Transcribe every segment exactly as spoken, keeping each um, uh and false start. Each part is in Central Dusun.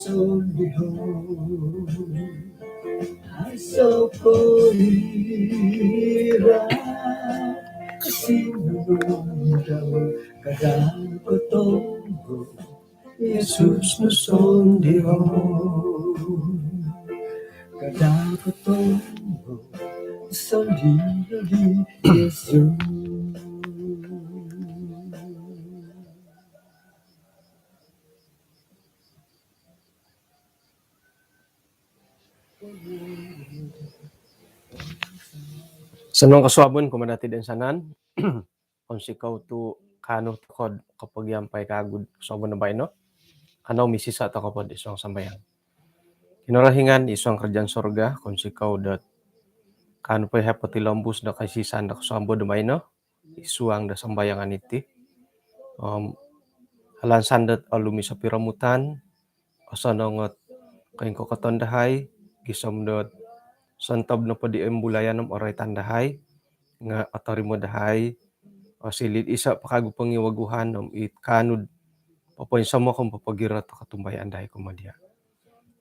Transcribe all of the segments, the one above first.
Sondiho. Aiso' po ira sinunung dau, kada' kotonggo Yesus no sondiho. Kada' kotonggo sondiho di Yesus. Osonong kosuabon kumaa dati' toinsanan. Kounsikou tu' kaanu toko'd kopogiampai kawagu'd kosuabon do baino. Kanou misisa' toko' pod id suang sambayang. Kinorohingan id suang karajaan surga, kounsikou dot kaanu po ihai potilombus do kaisisan do kosuabon do baino id suang do sambayangan iti. Om alansan dot olumis o piromutan, osonong ot koingkokoton dahai, gisom dot sontob nopo di imbulayan om oroitan dahai, nga' otorimo dahai o sili'd iso' po kagu pongiwaguhan om it kaanu'd popoinsomok om popogirot o kotumbayaan dahai kumaa diya'.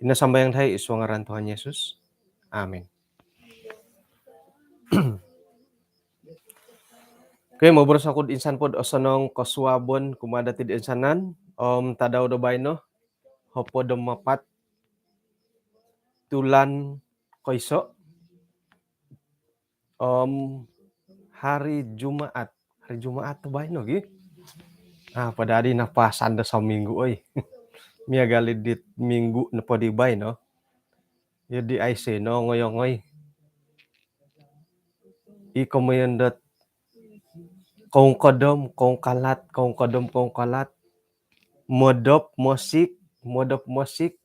Ino sambayang dahai id suang ngaran Tuhan Yesus. Amin. Okey, moboros oku'd insan pod osonong kosuabon kumaa dati' toinsanan om tadau do baino, hopod om apat tulan koiso', om hari Jumaat. Hari Jumaat do baino gi. Ah, padadi napasan do sominggu, oi. Miagal i dit minggu nopo di baino. Iyo di aiso' no ngoyo-ngoyo. I komoyon dot koungkodom, koungkalat, koungkodom, koungkalat. Modop, mosik, modop, mosik.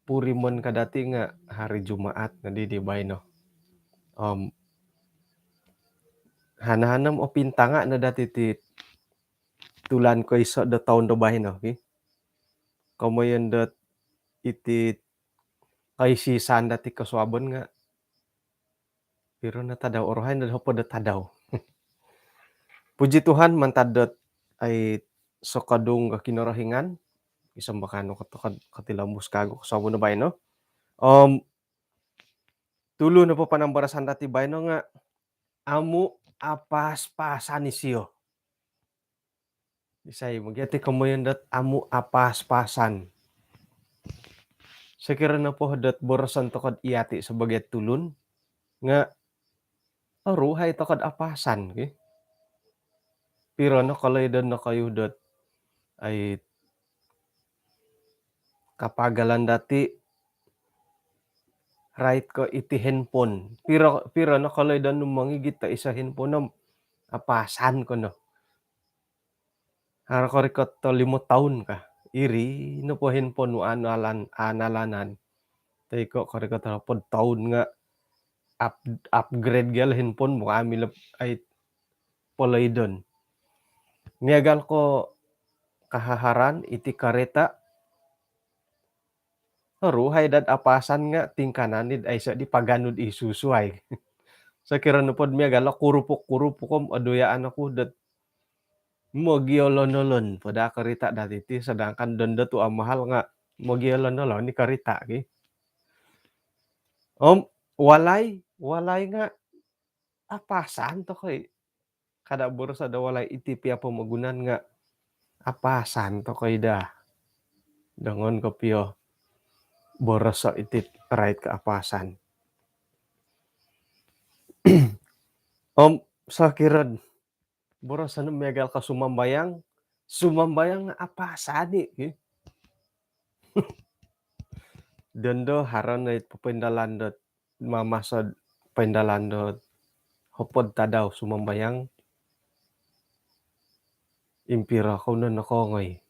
Purimon ka dati' nga' hari Jumaat nodi di baino. Om hana-hana om opintanga' no dati' ti tulan koiso' do toun do baino, ki. Komoyon dot iti kaisisan dati' kosuabon nga' piro no tadau, orohian do hopod do tadau. Puji Tuhan, mantad dot ai sokodung do Kinorohingan, gisom do kaanu ko toko'd kotilombus kagu kosuabon do baino. Om tulu nopo panambarasan dati' baino nga' amu' apas-pasan isio. Isai mogi ati komoyon dot amu' apas-pasan? Sokiro nopo dot boroson toko'd iyati' sabagai tulun nga' oruhai toko'd apasan, ki. Piro no koloidon nokoyu dot ai kapagalan dati', rait ko iti handphone. Piro, piro no koloidon nu mongigit do iso handphone om apasan ko no. Haro korikot do limo toun ka. Iri nopo handphone nu aanu alan, aanalanan. Toi ko korikot do hopod toun nga' up-, upgrade gia handphone mu, amu' ilo ai poloidon. Miagal ko kahaharan iti karita', oruhai dot apasan nga' tingkanan id aiso' di paganu'd isusuai. Sokiro nopod miagal o kurupuk-kurupuk om oduyaan oku dot mogiolon-olon po daa karita' dati' ti, sedangkan dondo tu' amahal nga' mogiolon-olon i karita', ki. Om walai, walai nga' apasan toko' i. Kada' boroso' do walai, iti pia pomogunan nga' apasan toko' i daa. Dongon kopio boroso' iti rait ko apasan. Om sokiro'd boroson miagal ko sumambayang, sumambayang apasan i, ki. Dondo haro no i popoindalan dot mamaso poindalan dot hopod tadau sumambayang, impiro kou no nokoongoi.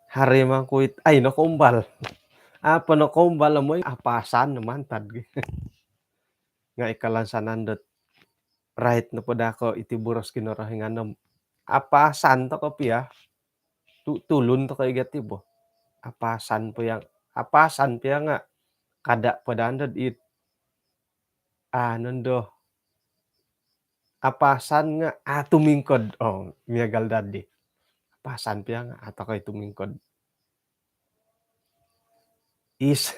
Hari mangkuit, ai, nokoumbal. Apa nokoumbal, moi apasan no mantad, ki. Nga' i kalansanan dot rait nopo daa ko iti boros Kinorohingan om apasan toko' pia, tu-, tulun toko' i gati' bo. Apasan pia, apasan pia nga' kada' po daa ndo it, ah, nondo. Apasan nga' a' tumingkod. Oh, miagal dadi. apasan pia nga' a' toko' i tumingkod. Is,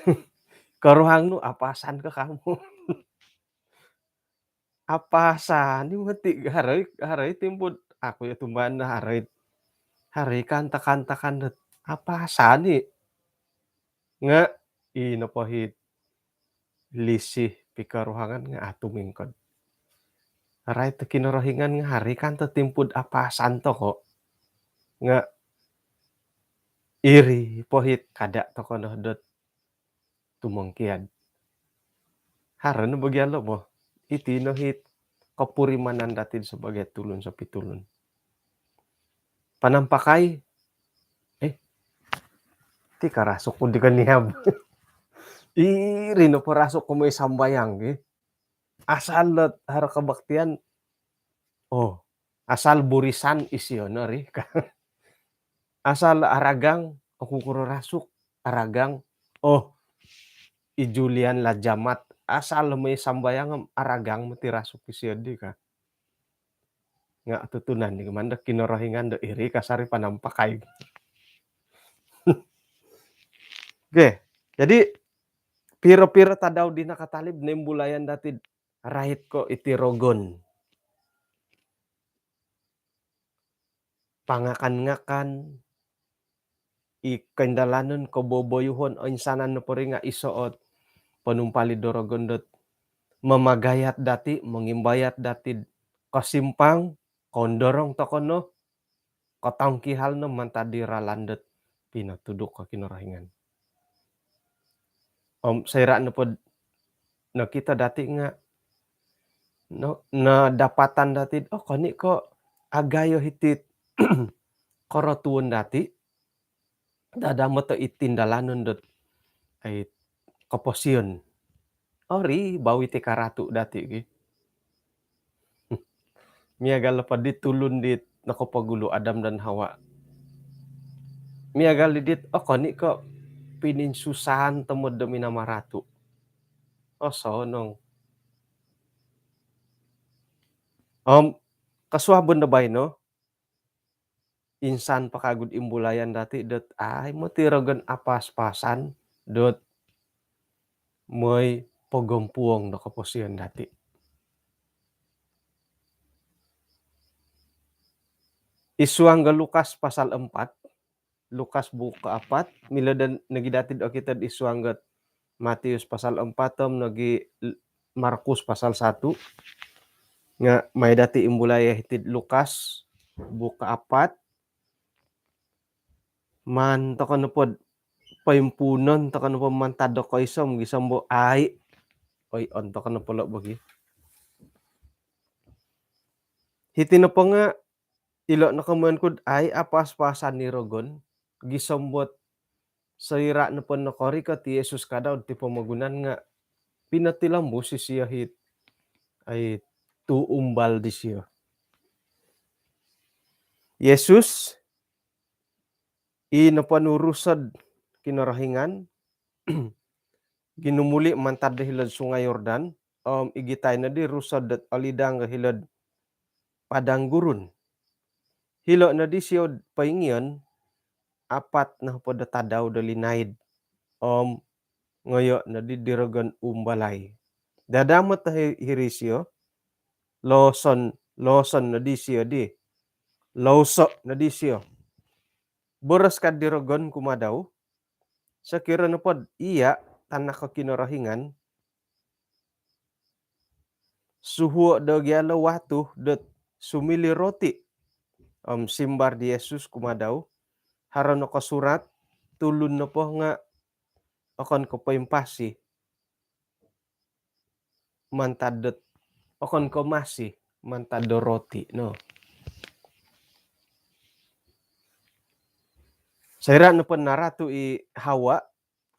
koruhang nu apasan ko kamu. Apasan i moti, haro i, haro i timpu'd aku yo tumbayaan do haro i, haro i kaantakan-antakan dot apasan i. Nga' ii nopo hit lisih pikoruhangan nga' a' tumingkod. Rait do Kinorohingan nga' haro i kanto timpu'd apasan toko'. Nga' iri po hit kada' toko' no dot tumongkiad. Haro no bo gia lo' bo. Iti no hit kopurimanan dati'd sabagai tulun sopitulun. Panampakai, eh, ti karasuk ku di koniab. Iri nopo rasuk ko moi sambayang gi. Asal dot haro kabaktian, oh, asal burisan isio no ri ka. Asal aragang, oku kuro rasuk, aragang. Oh, i Julian Lajamat, asal moi sambayang om aragang moti rasuk isio di ka. Nga' tutunan di mando Kinorohingan do iri kasari panampakai. Oke, jadi piro-piro tadau di nakatalib noimbulayan dati'd rait ko' iti rogon. Pangakan-ngakan, i koindalanon, koboboyuhon, oinsanan nopo ri nga' iso ot ponumpalid do rogon dot mamagayat dati', mongimbayat dati'd kosimpang, kondorong toko' no, kotongkihal no mantad di ralan dot pinotuduk ko Kinorohingan. Om soira' nopod nokito dati' nga' no, nadapatan dati'd, oh, koni' ko' agayo hiti'd korotuon dati', dadamot o i tindalanon dot ai koposion. Ori bau iti karatu' dati' gi. Miagal nopo di tulun dit nokopogulu, Adam dan Hawa. Miagal di dit, oh, koni' ko' pininsusahan tomod do minamaratu'. Osonong. Om kosuabon do baino, insan po kagu'd imbulayan dati' dot ai moti rogon apas-pasan dot moi pogompuong do koposion dati'. I suang do Lukas pasal empat, Lukas buuk kaapat, milo do nogi dati'd okito'd i suang dot Matius pasal empat om nogi L-, Markus pasal satu. Nga' mai dati' imbulai hiti'd Lukas buuk kaapat. Maan toko' nopod poimpuunon toko' nopo mantad do koiso om gisom bo ai. Oi, on toko' nopo lo' bo gi. Hiti nopo nga' ilo' no komoyon ku'd ai apas-pasan i rogon, gisom bo't soira' nopo nokorikot i Yesus kadau'd ti pomogunan nga' pinotilombus isio hit ai tuu umbal disio. Yesus, i nopo nu Ruso'd Kinorohingan, ginumuli' mantad do hilo'd Sungai Yordan, om igitai noddi Rusod dot olidang do hilo'd padang gurun. Hilo' noddi sio'd poingion apat nohopod do tadau do linaid, om ngoyo' noddi di rogon umbalai. Dadamot hi-, hiri sio, loson, loson noddi sio di. Louso' noddi sio. Boros kad di rogon kumaa dau, sokiro nopod iya' tanak o Kinorohingan, suhuo' do gia lo watu dot sumiliu roti. Om simbar di Yesus kumaa dau, haro no kosurat, tulun nopo nga' okon ko' poimpasi mantad dot, okon ko' masi mantad do roti no. Soira' nopo naratu' i Hawa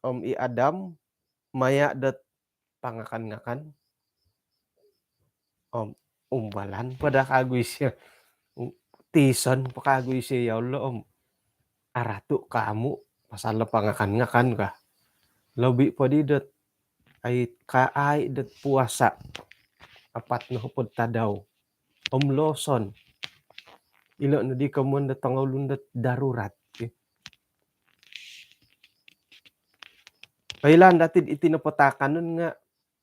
om i Adam maya' dot pangakan-ngakan, om umbalan po daa kagu isio. Tison po kagu isio, ya Allah, om aratu' ko amu' pasal do pangakan-ngakan ka. Lobi' poddi dot ai kaai dot puasa apat nohopod tadau. Om loson. Ilo' noddi komoyon dot tongoulun dot darurat. Oilaan dati'd iti nopo taakanon nga'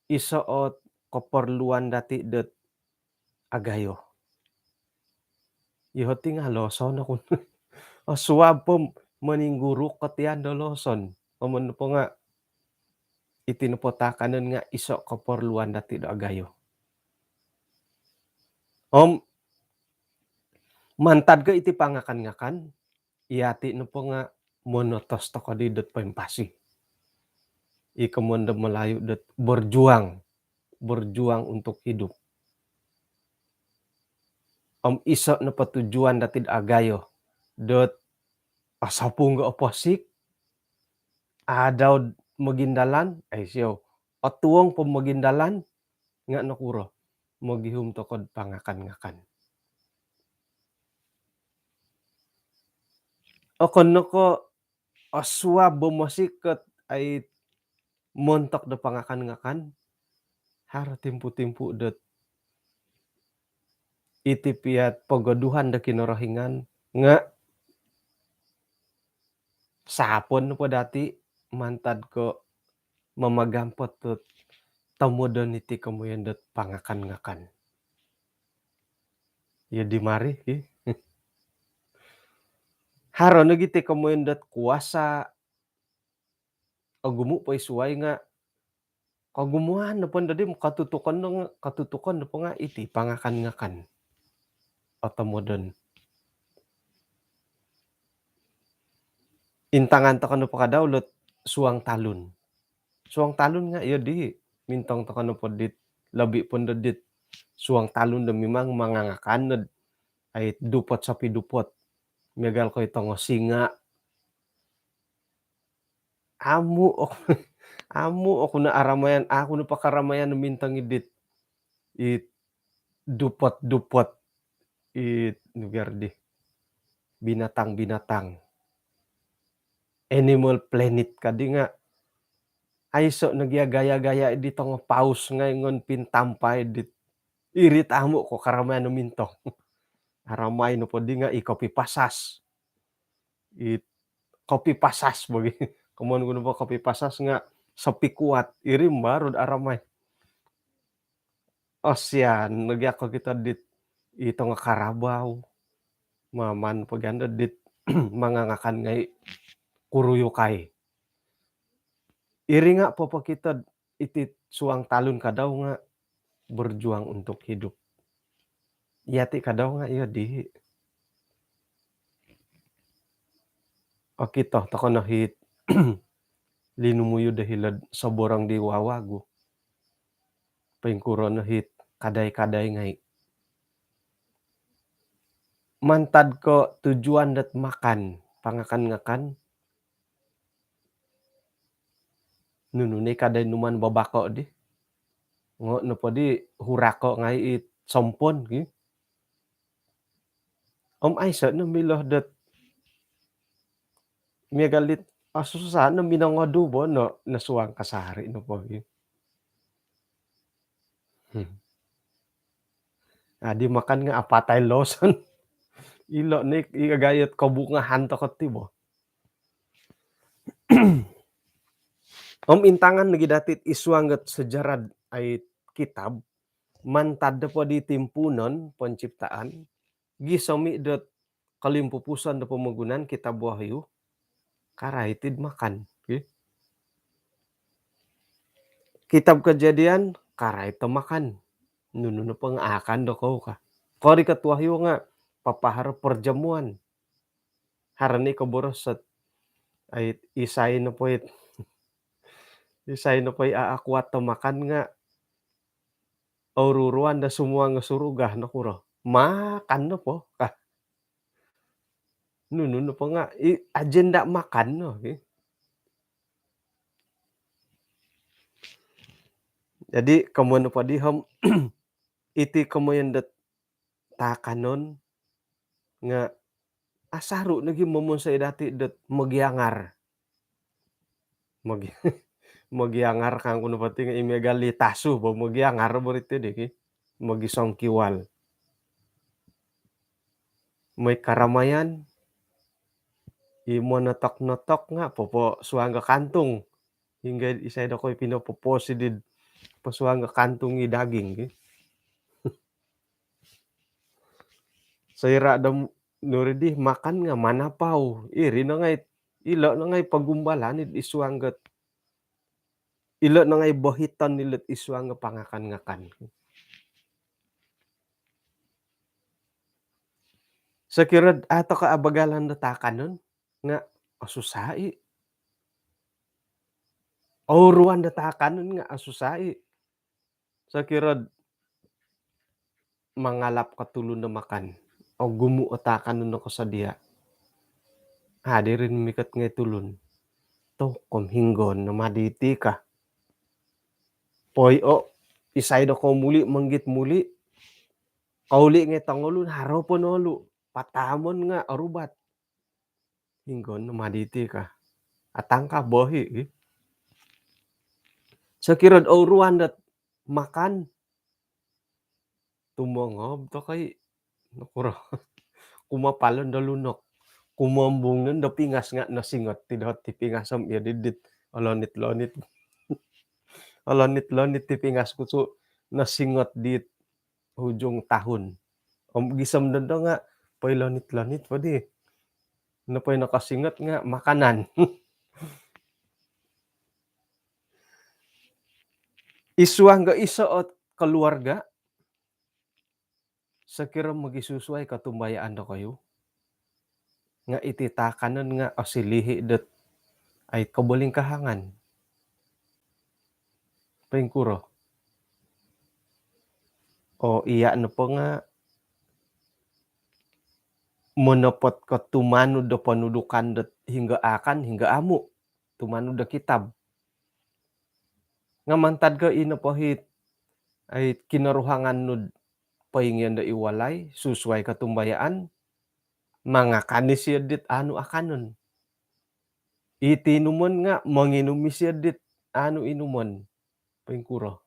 iso' ot koporluan dati' dot agayo. Iyoho' ti nga' loson oku. Osuab po moningguru' ko tiyan do loson. Komoyon nopo nga' iti nopo taakanon nga' iso' koporluan dati' do agayo. Om mantad ko iti pangakan-ngakan, iyati' nopo nga' monotos toko' di dot poimpasi. I komoyon do Melayu dot berjuang, berjuang untuk hidup. Om iso' nopo tujuan dati'd agayo dot osopung o posik, adau'd mogindalan, ai siou, otuong po mogindalan, nga' nokuro, mogihum toko'd pangakan-ngakan. Okon no ko' osuab o mosik ot ai montok do pangakan-ngakan, haro timpu-timpu dot iti piya't pogoduhan do Kinorohingan nga' saapon nopo dati' mantad ko' mamagampot dot tomodon iti komoyon dot pangakan-ngakan. Iyo di mari ki. Haro nogi ti komoyon dot kuasa, ogumu' po i suwai nga' kogumuan nopo dodi, katutukon no, katutukon nopo nga' iti pangakan-ngakan o tomodon. Intangan toko' nopo kadau lot suang talun. Suang talun nga' iyo di mintong toko' nopo dit lobi' po dodit suang talun do mimang mangangakan nod ai dupot sapi dupot. Miagal ko' i tongo singa'. Amu' oku, amu' oku no aramayan, aku no pakaramayan mintong idit i dupot-dupot, i nugar di binatang-binatang, Animal Planet kadi nga' aiso' nogi a gaya-gaya di tongo paus ngai' ngon pintampai dit. Iri tamu' ko karamayan mintong. Aramai nopo di nga' i kopi pasas. I kopi pasas bagi. Komoyon ku nopo kopi pasas nga' sopi kuat. Iri baru'd aramai. Osian nogi a kokito dit i tongo karabau. Maman po gia ndo dit mangangakan ngai' kuruyukai. Iri nga' popokito'd iti suang talun kadau nga' berjuang untuk hidup. Iyati' kadau nga' iyo di. Okito toko' no hit linumuyud do hilo'd soborong di wawagu. Poingkuro no hit kadai-kadai ngai'. Mantad ko' tujuan dot makan, pangakan-ngakan, nunu ni kadai numan babako' di. Ngo' nopo di hurako' ngai' i sompon ki. Om aiso' no milo dot miagal dit, ah, susah no minongodu bo no, no suang kasari' nopo gi. Hmm. Adi makan nga' apatai loson. Ilo' ni i gayot kobungahan toko' ti bo. Om intangan nogi dati't i suang got sejarah ai kitab, mantad do po di timpuunon penciptaan, gisom i dot kolimpupuson do pomogunan kitab Wahyu, karait id makan. Ki? Kitab Kejadian, karait do makan. Nunu nopo nga' akan do kou ka. Korikot Wahyu nga' papaharo perjamuan. Haro ni koboros ot, ai, isai nopo it, isai nopo i a akuat do makan nga' oruruan do sumuang o suruga, nokuro. Makan nopo ka. Nunu nopo nga' i agenda makan no ki. Jadi komoyon nopo di om iti komoyon dot taakanon nga' asaru' nogi momonsoi dati' dot mogiangar. Mogi-, mogiangar kangku nopo ti nga' i miagal i tasu bo, mogiangar bo ri ti di ki. Mogisongkiwal. Moi karamayan, i monotok-notok nga' poposuang do kantung. Hinggo isai do koi pinopoposi di posuang do kantung i daging ki. Soira' do nuri di makan nga' manapau. Iri no ngai', ilo' no ngai' pogumbalan i suang got. Ilo' no ngai' bohiton ilo' i suang got pangakan-ngakan. Sokiro'd a' toko' abagalan do taakanon nga' osusai. Ouruan do taakanon nga' osusai. Sokiro'd mangalap ko tulun do makan, ogumu' o taakanon do kosodia'. A' diri mikot ngai' tulun. Tokom hinggon no madi iti ka. Poi o, isai do kou muli' monggit muli'. Kouli' ngai' tongolun, haro po nolu. Pataamon nga' orubat. Hinggon no madi iti ka. Atangka bohi' i. Sokiro'd ouruan dot makan, tumongob toko' i. Nokuro? Kumapalon do lunok. Kumombung nondo pingas nga' nosingot ti doho' ti pingas om iyo didit. Olonit-lonit. Olonit-lonit ti pingas ku tu' nosingot dit hujung tahun. Om gisom dondo nga' poilonit-lonit podi. Nopoi nokosingot nga' makanan. I suang go iso o koluarga', sokiro mogisusuai kotumbayaan dokoyu nga' iti taakanon nga' osilihi' dot ai kobolingkahangan. Poingkuro? O iya' nopo nga' monopot ko tumanud do ponudukan dot hinggo akan, hinggo amu'. Tumanud do kitab. Nga' mantad ko ino po hit ai kinoruhangan nu'd poingion do i walai, susuai kotumbayaan, mangakan isio dit anu akanon. I tinumon nga' monginum isio dit anu inumon. Poingkuro?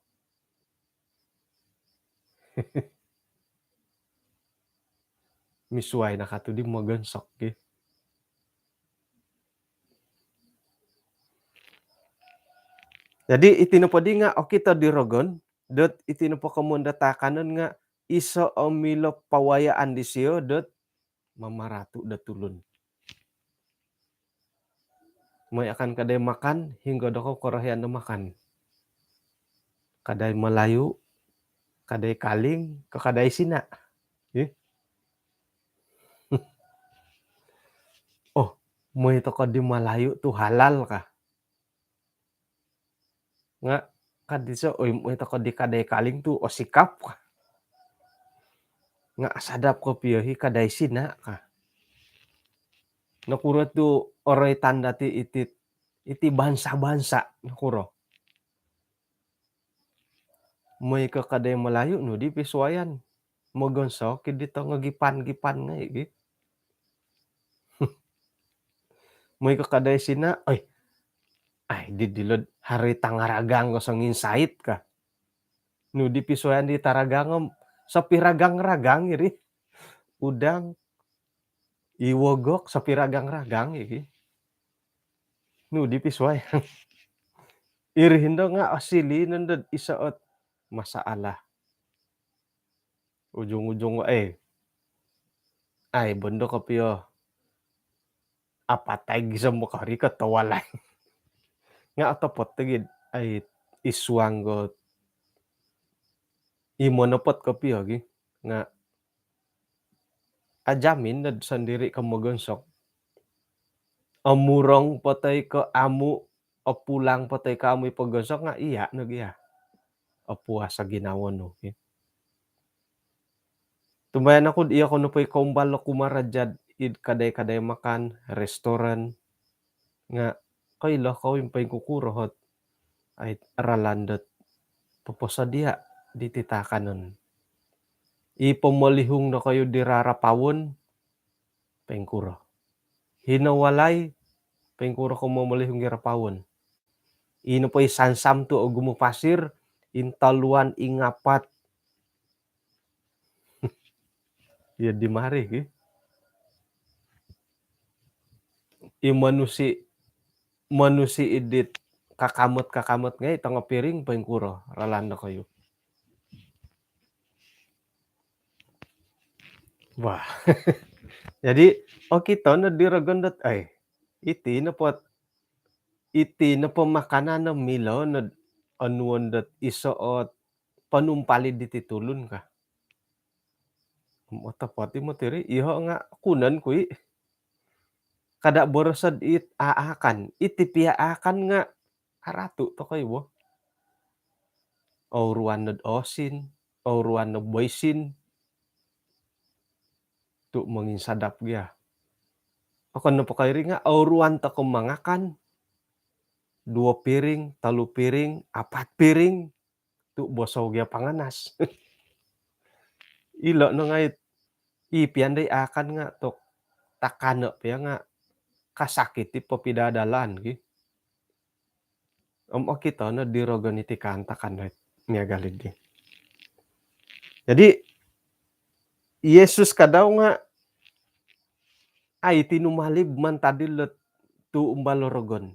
Misuai no katu' di mogonsok ki. Jadi iti nopo di nga' okito di rogon dot iti nopo komoyon do taakanon nga' iso o milo pawayaan disio dot mamaratu' do tulun. Moi akan kadai makan, hinggo dokou korohian do makan? Kadai Melayu, kadai Kaling, ko kadai Sina? Ih. Oh, moi toko di Melayu tu halal ka? Nga' kad iso, oi, moi toko di kadai Kaling tu osikap ka? Nga' asadap kopio hi kadai Sina ka? Nokuro tu oroitan dati iti, iti bansa-bansa, nokuro? Moi ko kadai Melayu nu di pisuayan. Mogonsok i di tongo gipan-gipan ngai' gi. Moi ko kadai Sina, oi, ai, di dilo'd hari tangaragang ko songinsait ka? Nu di pisuayan di taragang om sopiragang-ragang iri. Udang, i wogok, sopiragang-ragang iki. Nu di pisuayan. Iri hindo nga' osili nondo iso ot masalah. Ujung-ujung, eh, ai, bondo kopio apatai gisom mokorikot o walai. Nga' otopot togid, ai, i suang got i monopot kopio gi. Nga' ajamin nod sondiri' ko mogonsok. Omurong po toi ko amu', opulang po toi ko amu' i pogonsok nga' iya' nogi' a' opuas o ginawo nu ki. Tumbayaan oku'd iyokou nopo i koumbal do kumaraja'd id kadai-kadai makan, restoran, nga' koilo kou i poingkukuro ot ai ralan dot poposodia' diti taakanon. I pomolihung nokoyu di rarapawon, poingkuro? Hino walai, poingkuro ko momolihung di rapawon? Ino po i sansam tu ogumu' pasir, intoluan, ingapat. Iyo di mari ki. i monusi, monusi idit kakamot-kakamot ngai tongo piring poingkuro ralan dokoyu. Wah. Jadi okito no di rogon dot ai, iti nopo, iti nopo makanan no milo no onuon dot iso ot panumpali diti tulun ka. Otopot i motiri iho nga kunan kui. Kada borosod it aakan, iti pia aakan nga karatu tokoi bo. Ouruan nod osin, ouruan nod boisin. Tu monginsadap gia. Okon nopo koiri nga ouruan toko mangakan. Duo piring, tolu piring, apat piring. Tu bosou gia panganas. Ilo no ngait i pian dai akan nga tok takano pia nga kasakit i popidadalan ki. Om okito no di rogon iti kaantakan dai miagal di. Jadi Yesus kadau nga ai tinumalib mantad ilot tu umbalo rogon.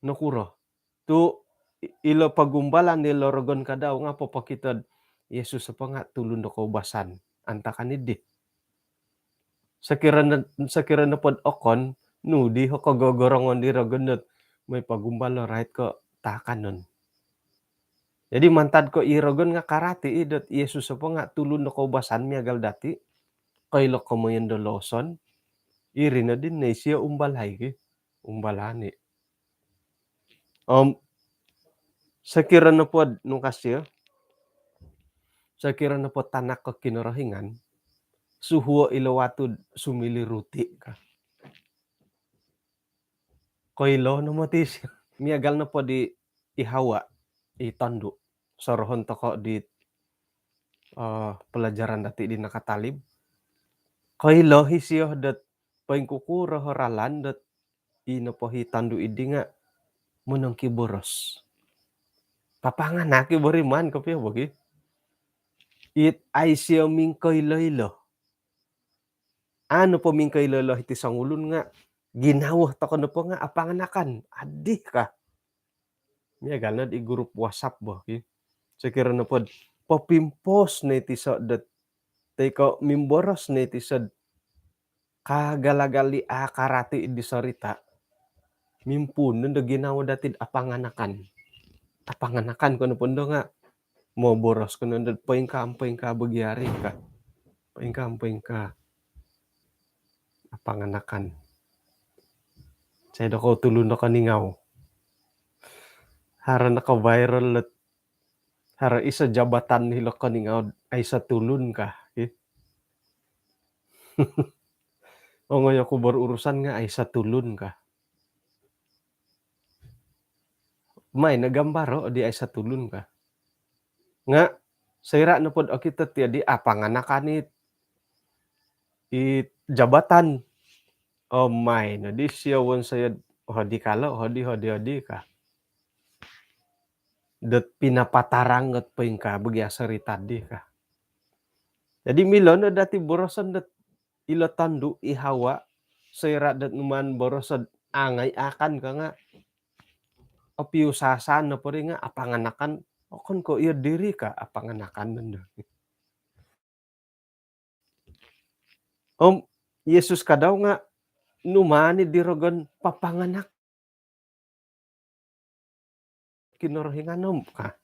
Nokuro tu ilo pagumbalan ilo rogon kadau nga popokitod Yesus apa nga tulun do koubasan antakan idi. Sekiranya sekiranya pod okon nu di ho kogogorongon di rogon dot mai pagumbal lo rait ko takanon. Jadi mantad ko i rogon nga karati i dot Yesus apa nga tulun do koubasan miagal dati. Koilo komoyon do loson iri no din nei sio umbalai ki umbalani. Om sekiranya pod nungkas sio, sekiranya pod tanak ko Kinorohingan, suhuo ilo watud sumili ruti ka. Koilo no moti sio miagal no pod i Hawa i tondu sorohon toko di uh, pelajaran dati di nakatalib. Koilo hi sio dot poingkuku roho ralan dot i nopo hi tondu idi nga monongki boros. Papanganak i boriman kopio bogi. It ai sio mingkoilo-ilo. Anu po mingkoilo-ilo hiti songulun nga ginawo toko nopo nga apanganakan adih ka. Miagal nod i grup WhatsApp bo ki. Sekiranya pod popimpos no iti so dot tiko mimboros no iti so kagalagali akarati di sorita. Mimpun nondo ginawo datid apanganakan. Apanganakan kono pondo nga moboros kono dot poingka poingka bagiari ka. Poingka poingka apanganakan. Saya doko tulun doko ningau. Haro naka viral let haro iso jabatan hilo koningau aiso tulun kah. Ongoi oku berurusan nga aiso tulun kah. Mai na gambaro di aiso tulun kah. Nga soira nopod okito tio di apanganakan it i jabatan. Omai no di sio won soyo hodi kalo hodi hodi hodi kah. Dot pinapatarang dot poingka bagi asori tadi kah. Jadi milo no dati boroson dot ilo tondu i Hawa soira dot numan boroson angai akan ka nga opiusasan no pori nga apanganakan okon ko iyo diri ka apanganakan nondo. Om Yesus kadau nga numani di rogon papanganak Kinorohingan om ka.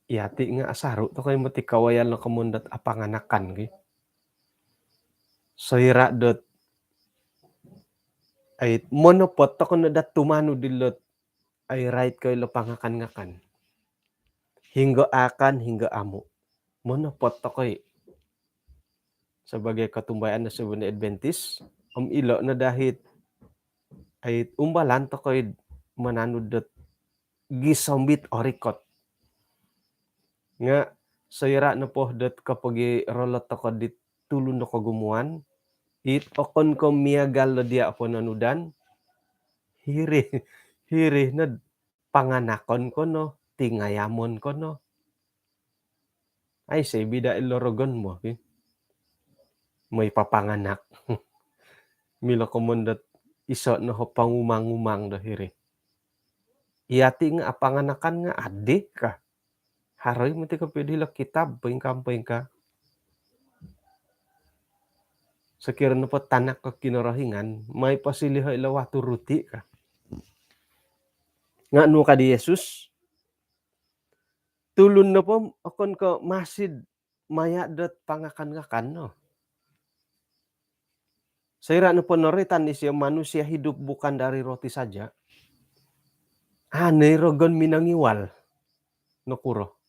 Iyati nga asaru toko i moti kawayal no komun dot apanganakan ki. Soira dot ai monopot toko no dat tumanu dilot ai rait ko ilo pangakan-ngakan. Hinggo akan hinggo amu. Monopot toko i sebagai kotumbayaan do Seventh Adventist om ilo no dahit ai umbalan toko i mananud dot gisombit orikot. Nga soira nopo dot kopogi rolot toko di tulun do kogumuan it okon ko miagal do dia pononudan hiri hiri nod panganakon kono tingayamon kono. Ai sei bida ilo rogon mo ki. Moi papanganak. Milo komoyon dot iso no ho pangumang-umang do hiri. Iyati nga apanganakan nga adi ka. Haro i moti kopio dilo kitab poingkaa-poingkaa. Sokiro nopo tanak ko Kinorohingan, moi posiliho ilo watu ruti ka. Nga nu ka di Yesus, tulun nopo okon ko masi maya dot pangakan-ngakan no. Soira nopo noroitan isio manusia hidup bukan dari roti saja, a no i rogon minongiwal. Nokuro?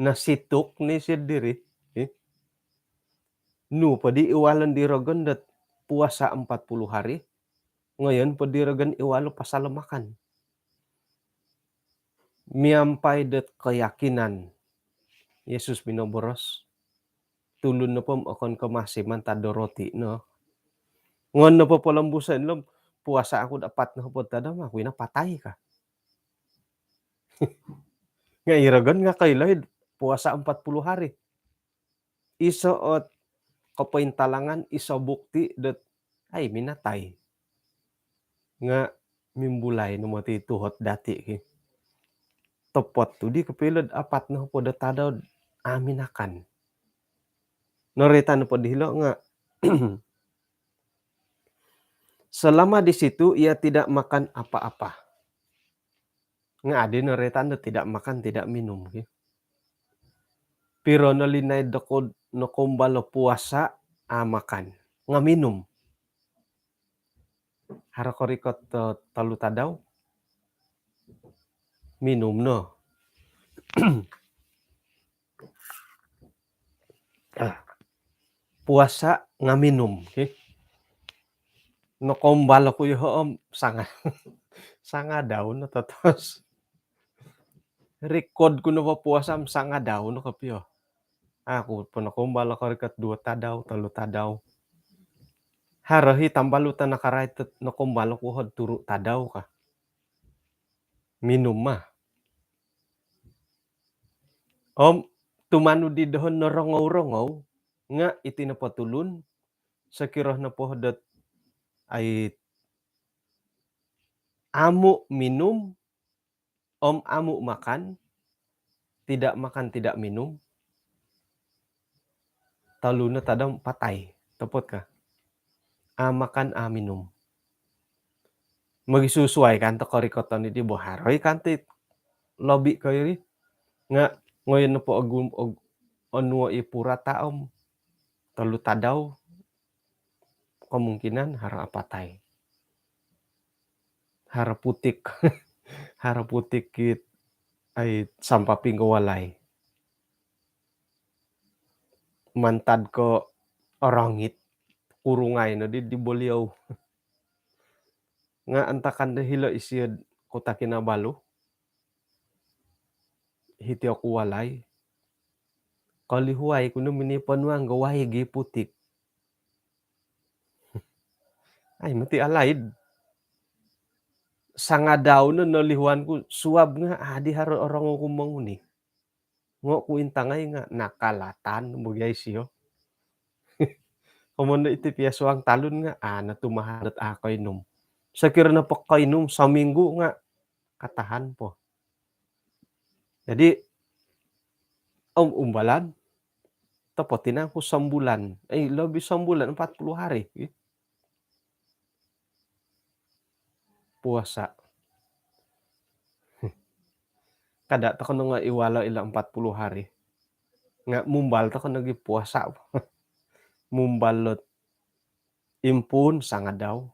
Nasituk no isio diri. Eh? Nu po di iwalon di rogon dot puasa empat puluh hari, ngoyon po di rogon iwalo pasal makan. Miampai dot keyakinan, Yesus minoboros, tulun nopo okon ko masi mantad do roti no. Ngoyon nopo polombuson ilo om puasa oku do apat nohopod tadau, aku ina patai ka. Nga i rogon nga koilo i puasa empat puluh hari. Iso ot kopointalangan, iso bukti dot ai minatai. Nga mimbulai no moti tuhot dati ki. Topot tu di kopio ilo apat nohopod tadau aminakan. Noroitan nopo dilo nga selama di situ ia tidak makan apa-apa. Nga adi noroitan do tidak makan, tidak minum ki. Piro no linaid dokoyu nokoumbal o puasa, a makan nga minum. Haro korikot, eh, tolu tadau minum no. Ah, puasa nga minum, ki. Nokoumbal oku yoho om sanga-, sangadau no totos. Rikod ku nopo puasa om sangadau no kopio. Aku po nokoumbal oku rikot duo tadau, tolu tadau. Haro i tambalut o nakarait dot nokoumbal oku hod turu tadau ka. Minum mah. Om tumanud di dohon norongou-rongou, nga iti nopo tulun, sokiro nopo dot ai amu minum om amu makan, tidak makan, tidak minum, tolu no tadau patai. Topot ka? A makan, a minum. Mogisusuai kan to korikoton di bo, haro i kan ti lobi ko iri. Nga ngoyon nopo ogu-, og-, onuo i purata om tolu tadau, kemungkinan haro apatai. Haro putik. Haro putik it ai sampaping ko walai. Mantad ko orongit, kurungai no di, di boliau. Nga antakan do hilo isio Kota Kinabalu, hiti oku walai. Kolihuai ku no mini ponuang go waig i putik. Ai moti alaid. Sangadau no nolihuan ku suab nga adi haro orongou ku monguni. Ngo ku intangai nga nakalatan bogia isio. Komoyon do iti pia suang talun nga, a, natumahan dot a koinum. Sokiro nopo koinum sominggu nga katahan po. Jadi om umbalan, topot i nangku sombulan. Eh, lobi sombulan, empat puluh hari. Puasa. Kada toko no nga iwalo ilo empat puluh hari. Nga mumbal toko nogi puasa. Mumbal lot impuun sangadau,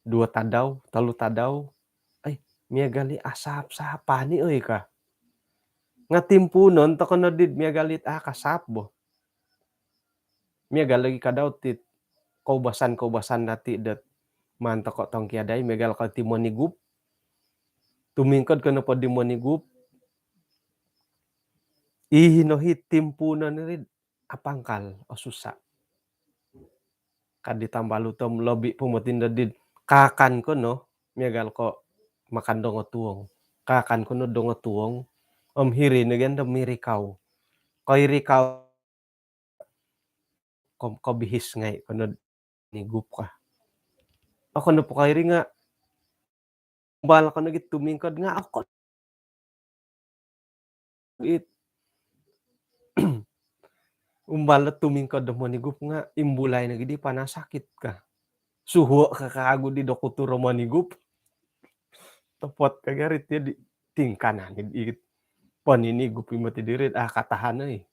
duo tadau, tolu tadau. Ai, miagal i asap-sapan i, oi ka. Nga timpuunon toko no did miagal it a kasap bo. Miagal logi kadau tit koubasan-koubasan dati dot maan toko tongkiadai, miagal ko ti monigup. Tumingkod ko nopo di monigup, ihi no hi timpuunon iri apangkal, osusa. Ka di tambalut om lobi po moti no did kaakan ko no, miagal ko makan dongotuong. Kaakan ko no dongotuong om hiri no gia do mirikau. Koirikau ko- kobihis ngai' ko nod nigup ka. Okon nopo ko iri nga' umbal ko nogi tumingkod nga' okon it umbal do tumingkod do monigup nga' imbulai nogi di panasakit ka. Suhuo' ka kaagu di dokutur o monigup. Topot ka gari ti di tingkanan it poninigup i moti diri, ah, katahan oi.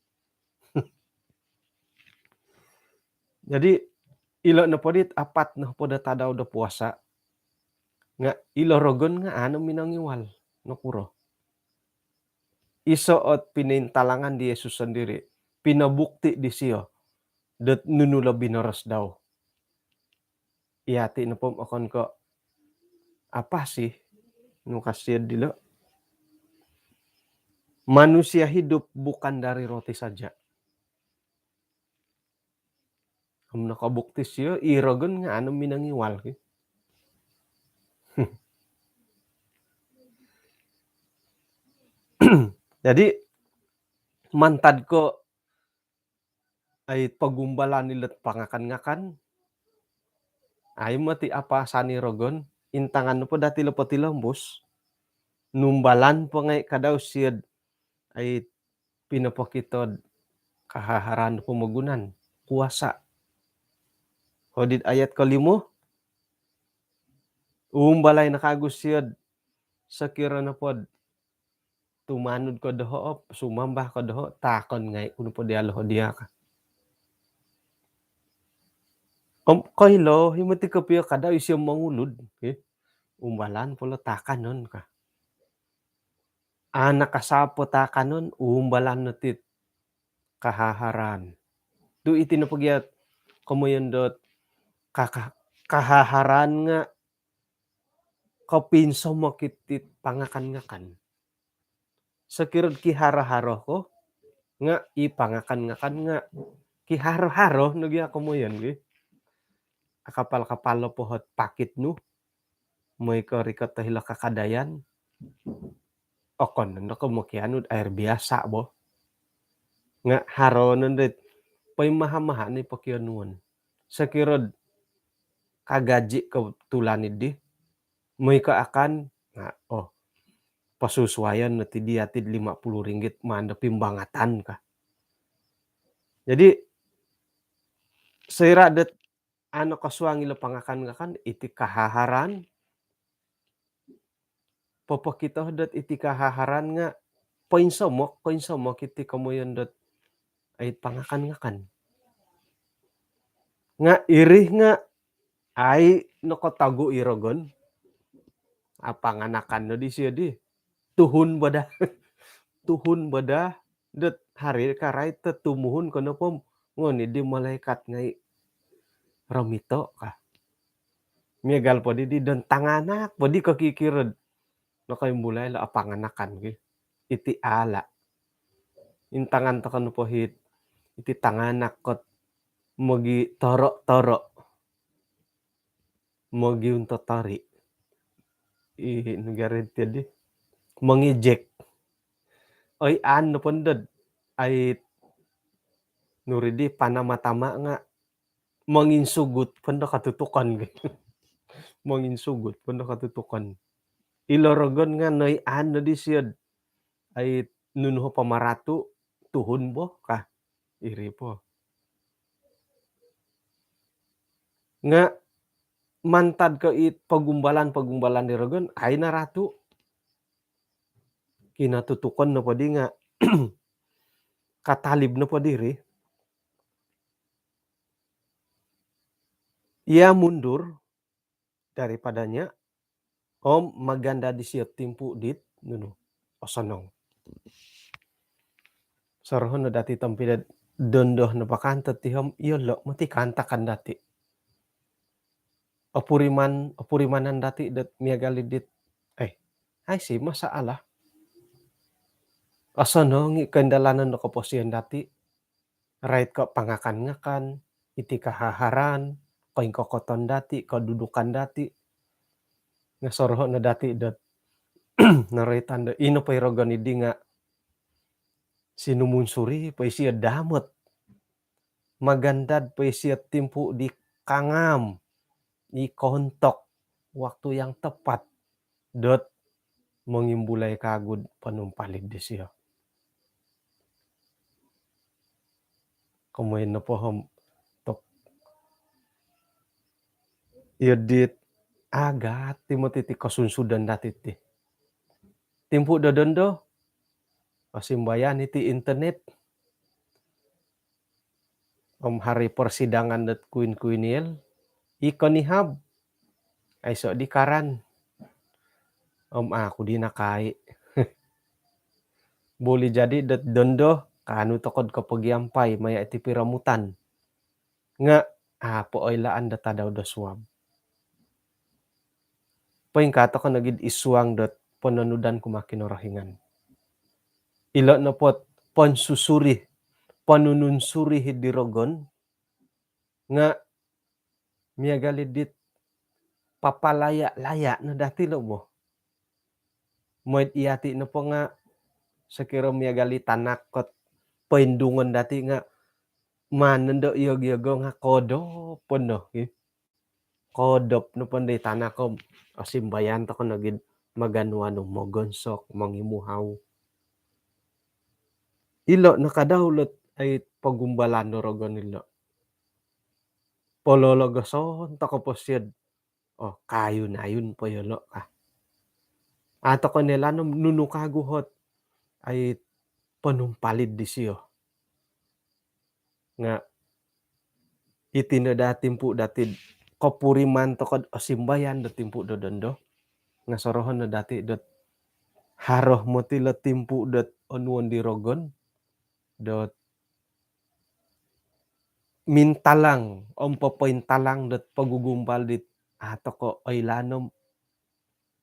Jadi ilo nopo dit apat nopo do tadau do puasa nga' ilo rogon nga' anu minongiwal. Nokuro? Iso ot pinointalangan di Yesus sondiri', pinobukti disio dot nunu lo binoros dau. Iyati' nopo okon ko' apa sih nu ka sio dilo, manusia hidup bukan dari roti saja. Om nokobukti sio i rogon nga' anu minongiwal ki. Jadi mantad ko ai pogumbalan ilot pangakan-ngakan, ai moti apasan i rogon, intangan nopo dati' lo potilombus, numbalan po ngai' kadau siod ai pinopokitod kahaharan pomogunan kuasa. Hodid ayat kolimo, umbalai no kaagu siod sokiro nopod tumanud ko doho', sumambah ko doho', taakon ngai' ku nopo diya' loho' diya' ka. Om koilo i moti kopio kadau isio mongulud ki. Umbalan po lo taakanon ka. Anak kasapo taakanon, umbalan no tit kahaharan. Tu' iti nopo giya' komoyon dot kaka- kahaharan nga' kopinsomok iti pangakan-ngakan. Sokirod kiharo-haro ko nga' i pangakan-ngakan nga' kiharo-haro no giya' komoyon gi. Akapal-kapal lo pohot pakit nu moi ko rikot do hilo kakadayan. Okon nondo ko mokianu do air biasa bo. Nga' haro nondo it poimaha-maha ni pokionuon. Sokirod kagaji ko tulan iddi moi ko akan nga' oh, posusuayan no ti di ati do lima puluh ringgit maan do pimbangatan ka. Jadi soira' dot ano kosuang ilo pangakan-ngakan iti kahaharan, popokito dot iti kahaharan nga' poinsomok, poinsomok iti komoyon dot ai pangakan-ngakan. Nga' iri nga' ai nokotogu i rogon, apanganakan no disio di. Tuhun bo daa. Tuhun bo daa dot hari karait dot tumuhun ko nopo ngoni di malaikat ngai' romito ka. Miagal po di di don tanganak po di kokikirod. Nokoimbulai lo apanganakan ki. Iti ala'. Intangan toko nopo hit iti tanganak kot mogitoro-toro. Mogiuntotori. I nugari ti di. Mongijek. Oi, an nopo ndod. Ai nuri di panama-tama nga' monginsugut po ndo katutukon. Monginsugut po ndo katutukon. Ilo rogon nga' noi an no disio'd ai nunu ho pamaratu' tuhun bo ka. Iri po. Nga' mantad ko i pogumbalan-pogumbalan di rogon, ai naratu'. Kinatutukon nopo di nga' katalib nopo diri. Ia mundur daripadanya, om maganda disio timpu dit nunu, osonong. Soroho' no dati' tompinai, dondo no pakanto ti om iyolo' moti kaantakan dati'. Opuriman, opurimanan dati' dot miagal i dit, eh, ai si masalah. Osonong i koindalanon do koposion dati'. Rait ko' pangakan-ngakan, iti kahaharan, koingkokoton dati', kodudukan dati'. Nga' soroho' no dati' dot noroitan do ino po i rogon iddi nga' sinumunsuri po isio damot. magandad po isio timpu di kangam, i kontok, waktu yang tepat dot mongimbulai kagu do ponumpalid disio. Komoyon nopo om tok iyo dit agat ti moti ti kosunsudan dati ti. Timpu do dondo, osimbayan iti internet. Om haro persidangan dot kuin-kuinil, i konihab, aiso di karan. Om aku di nakai. Boleh jadi dot dondo, kaanu toko do kopogiampai maya iti piromutan. Nga apo oilaan do tadau do suab. Poingkaa toko nogi id suang dot pononudan kumaa Kinorohingan. Ilo nopo ot ponsusuri, ponununsuri di rogon, nga miagal i dit papalaya-laya no dati lo bo. Mooi do iyati nopo nga sokiro miagal i tanak ot poindungon dati nga maan nondo iog-iogo nga kodop no, ki. Kodop nopo ndo i tanak om osimbayan toko nogi do maganu-anu, mogonsok, mongimuhau. Ilo no kadau lo ot ai pogumbalan do rogon ilo. Polologoson toko po sio do, oh, kaayun-ayun po yolo ka. Atau koilaan om nunu kagu ot ai ponumpalid disio. Nga iti no daa timpu dati do kopuriman toko do osimbayan do timpu do dondo. Nga sorohon no dati dot haro moti lo timpu dot onuon di rogon dot mintalang om popointalang dot pogugumpal dit, ah, toko oilaan om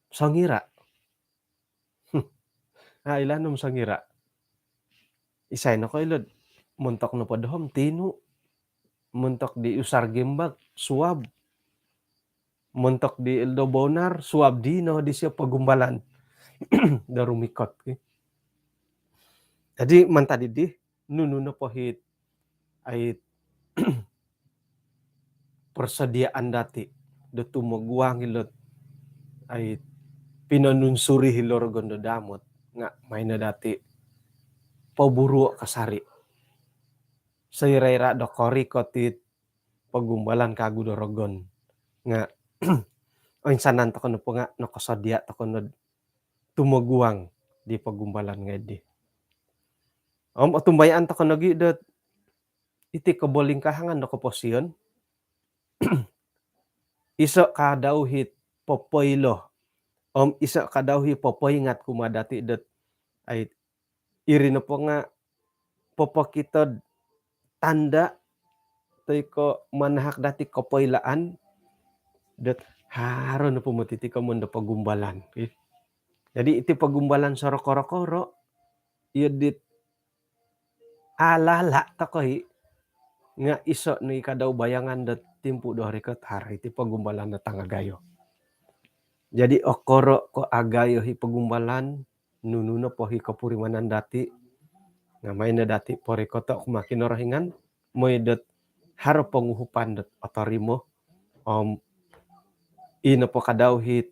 songira. Ah, oilaan om songira. Isai nokoilo do montok nopo doho om tinu, montok di Usar Gimbak suab, montok di Eldo Bonar suab, dino disio pogumbalan do rumikot, ki. Jadi mantad dii, nunu nopo it ai persediaan dati do tumoguang ilo ot ai pinonunsuri ilo rogon do damot, nga maan no dati poburuo kasari. Soira-ira do korikot it pogumbalan kagu do rogon, nga oinsanan toko nopo nga nokosodia toko no do tumoguang di pogumbalan ngai dii. Om otumbayaan toko nogi dot iti kobolingkahangan do koposion, iso kadau it popoilo om iso kadau it popoingat kumaa dati dot ai iri nopo nga popokito do tanda toi ko manahak dati kopoilaan dot haro nopo moti ti komoyon do pogumbalan, ki. Jadi iti pogumbalan sorokoro-koro, iyo dit ala-ala toko i, nga iso no i kadau bayangan dot timpu do rikot, haro iti pogumbalan do tangagayo. Jadi okoro ko agayo i pogumbalan, nunu nopo i kopurimanan dati, nga maan no dati porikoto kumaa Kinorohingan, mooi dot haro ponguhupan dot otorimo. Om i nopo kadau it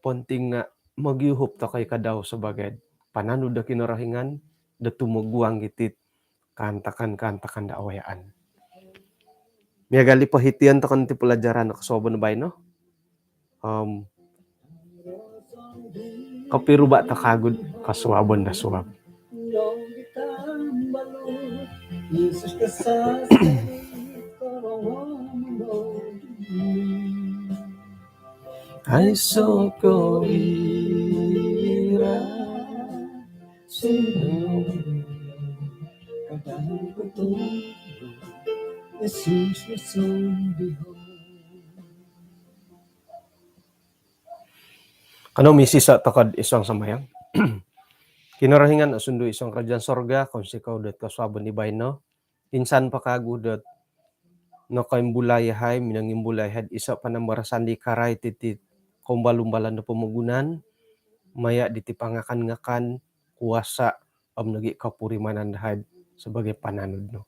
ponting nga mogiuhup toko i kadau sabaagi pananud do Kinorohingan do tumoguang iti kaantakan-kaantakan do awayaan. Miagal i pohition toko no iti pelajaran kosuabon baino. Om kopiruba toko kagu do kosuabon do suab. Aiso ko ira sino kadang kutu Yesus Yesus diho. Kanou misisa toko id suang sambayang. Kinorohingan osundu id suang kerajaan sorga, kounsikou dot kosuabon di baino. Insan po kagu dot nokoimbulai yahai, minongimbulai yahai iso panambarasan di karai titi koumbal-umbalan do pomogunan, maya diti pangakan-ngakan, kuasa, om nogi kopurimanan dahai sabaagi pananud nu.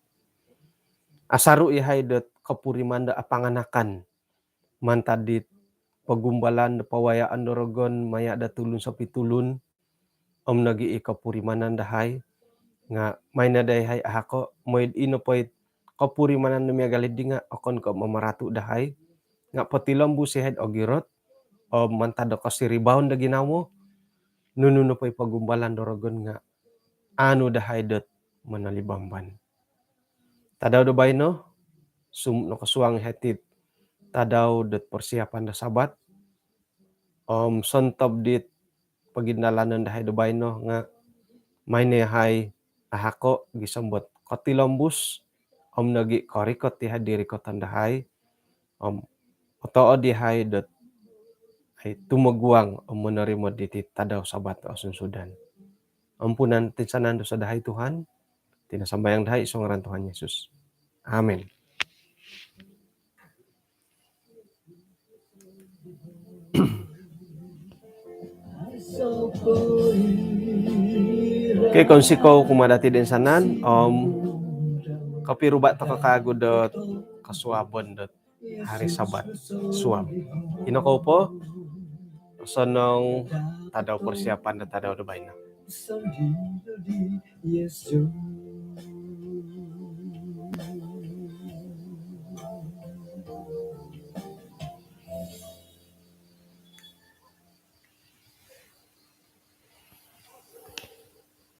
asaru' iyahai dot kopuriman do apanganakan mantad dit pogumbalan do pawayaan do rogon maya' do tulun sopitulun, om nogi' i kopurimanan dahai nga' maan no daa iyahai ahako', moi'd ino poi kopurimanan do miagal iddi nga' okon ko' mamaratu' dahai, nga' potilombus iyahai'd ogirot om mantad do kosiribaon do ginawo, nunu nopo i pogumbalan do rogon nga' aanu dahai dot monolibamban. Tadau do baino, sum- nokosuang iyahai ti tadau dot persiapan do Sabat, om sontob dit pogindalanon dahai do baino nga' maan no iyahai ahako' gisom dot kotilombus om nogi' korikot iyahai di rikoton dahai, om otood iyahai dot ai tumoguang om monorimo diti tadau Sabat o sunsudan. Ampunan toinsanan dosa dahai Tuhan, iti no sambayang dahai id suang ngaran Tuhan Yesus. Amin. Okey, kounsikou kumaa dati toinsanan, om kopiruba' toko' kaagu dot kosuabon dot hari Sabat suab. Ino kou po, osonong tadau persiapan do tadau do baino.